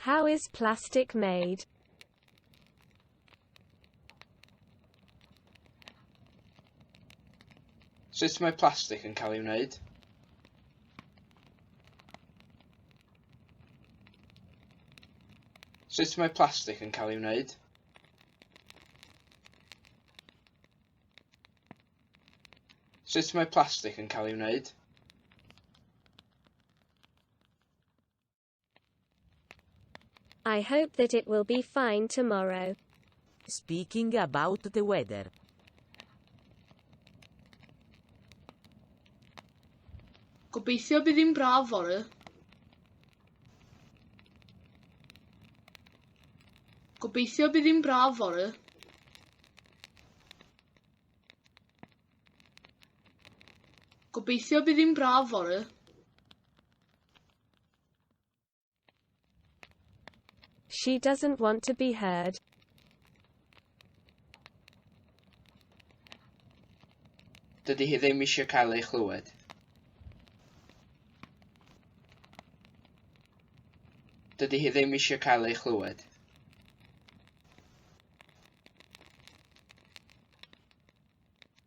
How is plastic made? Sut mae plastig yn cael ei wneud? Sut mae plastig yn cael ei wneud? Sut mae plastig yn cael ei wneud? I hope that it will be fine tomorrow. Speaking about the weather. Gobeithio bydd hi'n braf fory. Gobeithio bydd hi'n braf fory. Gobeithio bydd hi'n braf fory. She doesn't want to be heard. Dydy hi ddim eisiau cael ei chlywed. Dydy hi ddim eisiau cael ei chlywed.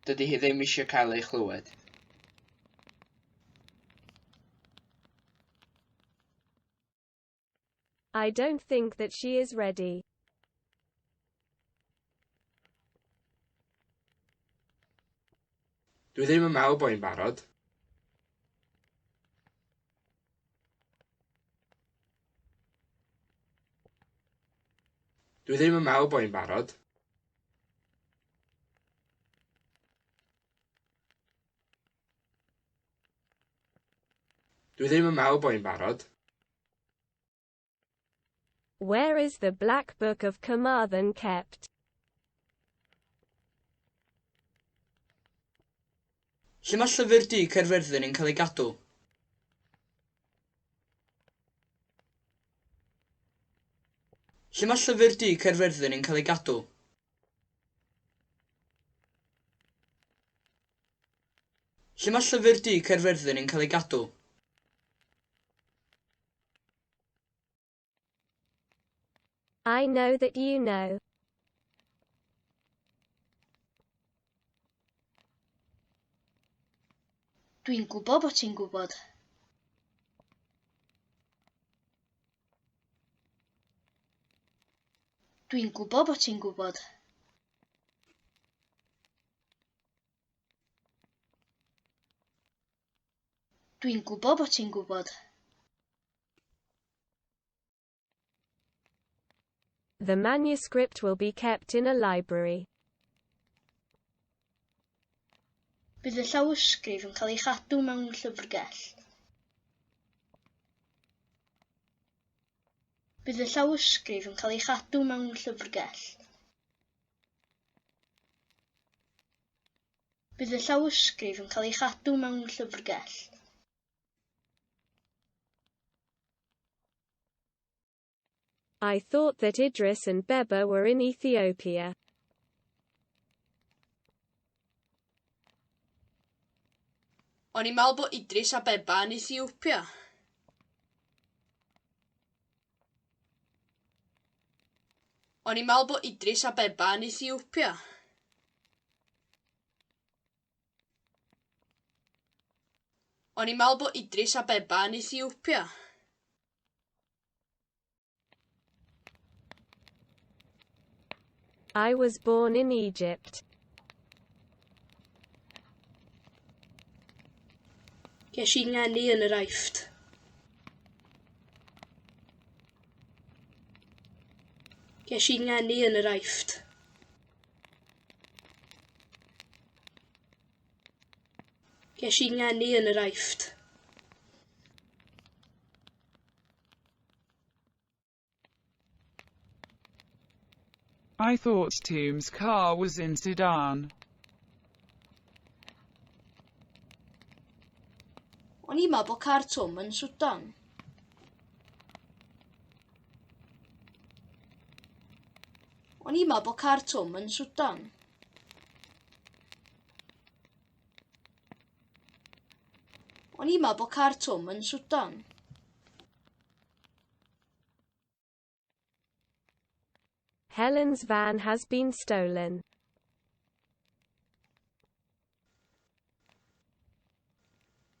Dydy hi ddim eisiau cael ei chlywed. I don't think that she is ready. Dwi ddim yn meddwl bod hi'n barod. Dwi ddim yn meddwl bod hi'n barod. Dwi ddim yn meddwl bod hi'n barod. Where is the Black Book of Carmarthen kept? Lle mae Llyfr Du Caerfyrddin yn cael ei gadw? Lle mae Llyfr Du Caerfyrddin yn cael ei gadw? Lle mae Llyfr Du Caerfyrddin yn cael ei gadw? I know that you know. Dwi'n gwybod bod ti'n gwybod. Dwi'n gwybod bod ti'n gwybod. Dwi'n gwybod bod ti'n gwybod. The manuscript will be kept in a library. Bydd y llawysgrif yn cael ei chadw mewn llyfrgell. Bydd y llawysgrif yn cael ei chadw mewn llyfrgell. Bydd y llawysgrif yn cael ei chadw mewn llyfrgell. I thought that Idris and Beba were in Ethiopia. O'n i'n meddwl bod Idris a Beba yn Ethiopia. O'n i'n meddwl bod Idris a Beba yn Ethiopia. O'n i'n meddwl bod Idris a Beba yn Ethiopia. I was born in Egypt. Ges i ngeni yn yr Aifft. Ges i ngeni yn yr Aifft. Ges i ngeni yn yr Aifft. I thought Toom's car was in Sudan. O'n i'n meddwl bod car Twm yn Swdan. O'n i'n meddwl bod car Twm yn Swdan. O'n i'n meddwl bod car Twm yn Swdan. Helen's van has been stolen.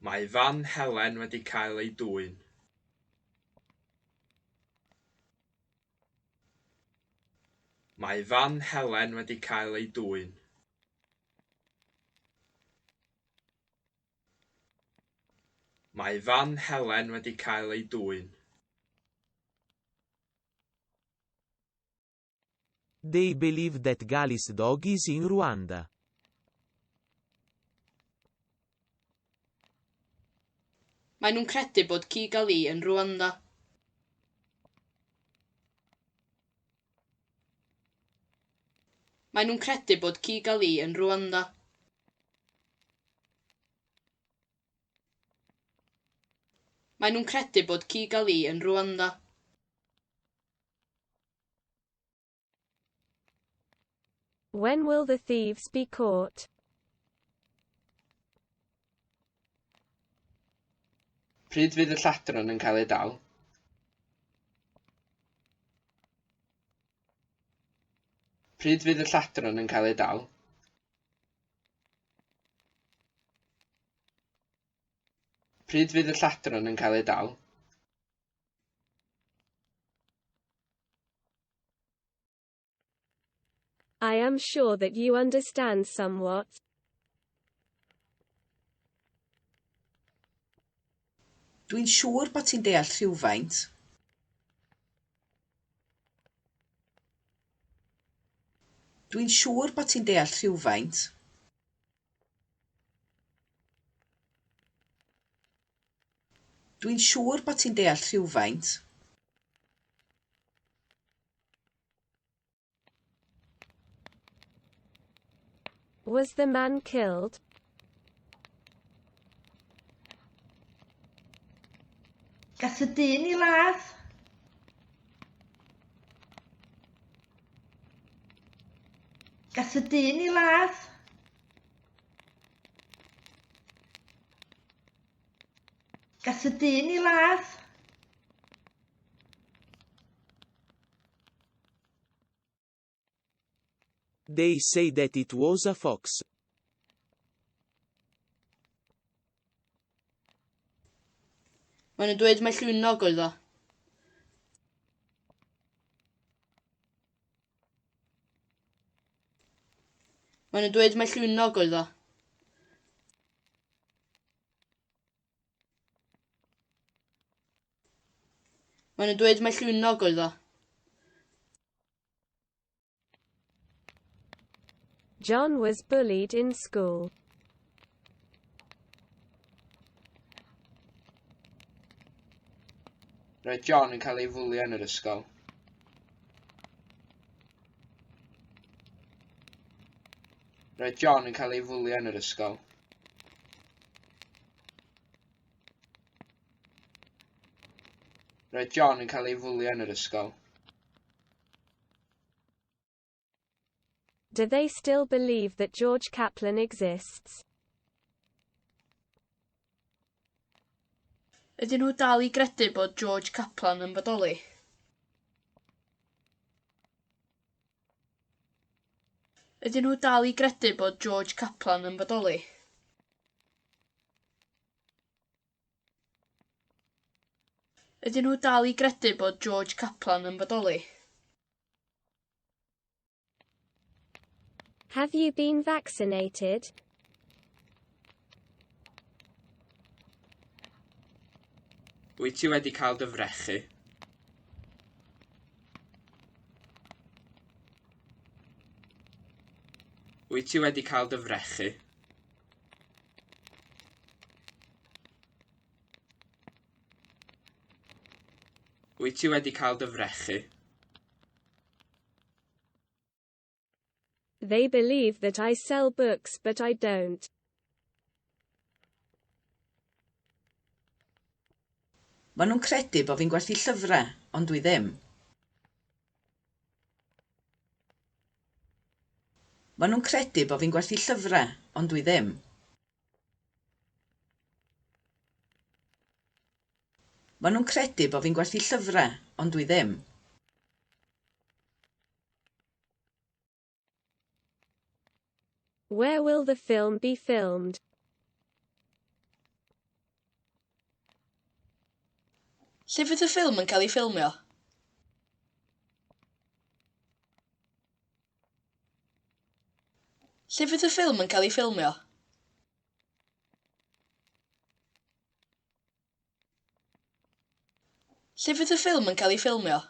Mae fan Helen wedi cael ei dwyn. Mae fan Helen wedi cael ei dwyn. Mae fan Helen wedi cael ei dwyn. They believe that Gali's dog is in Rwanda. Maen nhw'n credu bod ci Gali yn Rwanda. Maen nhw'n credu bod ci Gali yn Rwanda. Maen nhw'n credu bod ci Gali yn Rwanda. When will the thieves be caught? Pryd fydd y lladron yn cael eu dal? Pryd fydd y lladron yn cael eu dal? Pryd fydd y lladron yn cael eu dal? I am sure that you understand somewhat. Dwi'n siŵr bod ti'n deall rhywfaint. Dwi'n siŵr bod ti'n deall rhywfaint. Dwi'n siŵr bod ti'n deall rhywfaint. Was the man killed? Gath y dyn ei ladd? Gath y dyn ei ladd? Gath y dyn ei ladd? They say that it was a fox. Maen nhw'n dweud mai llwynog oedd o. Maen nhw'n dweud mai llwynog oedd o. Maen nhw'n dweud mai llwynog oedd o. John was bullied in school. Roedd John yn cael ei fwlio yn yr ysgol. Roedd John yn cael ei fwlio yn yr ysgol. Roedd John yn cael ei fwlio yn yr ysgol. Do they still believe that George Kaplan exists? Ydyn nhw dal i gredu bod George Kaplan yn bodoli? Ydyn nhw dal i gredu bod George Kaplan yn bodoli? Ydyn nhw dal i gredu bod George Kaplan yn bodoli? Have you been vaccinated? Wyt ti wedi cael dy frechu? Wyt ti wedi cael dy frechu? Wyt ti wedi cael dy frechu? They believe that I sell books but I don't. Maen nhw'n credu bod fi'n gwerthu llyfrau, ond dwi ddim. Maen nhw'n credu bod fi'n gwerthu llyfrau, ond dwi ddim. Maen nhw'n credu bod fi'n gwerthu llyfrau, ond dwi ddim. Where will the film be filmed? Lle fydd y ffilm yn cael ei ffilmio? Lle fydd y ffilm yn cael ei ffilmio? Lle fydd y ffilm yn cael ei ffilmio?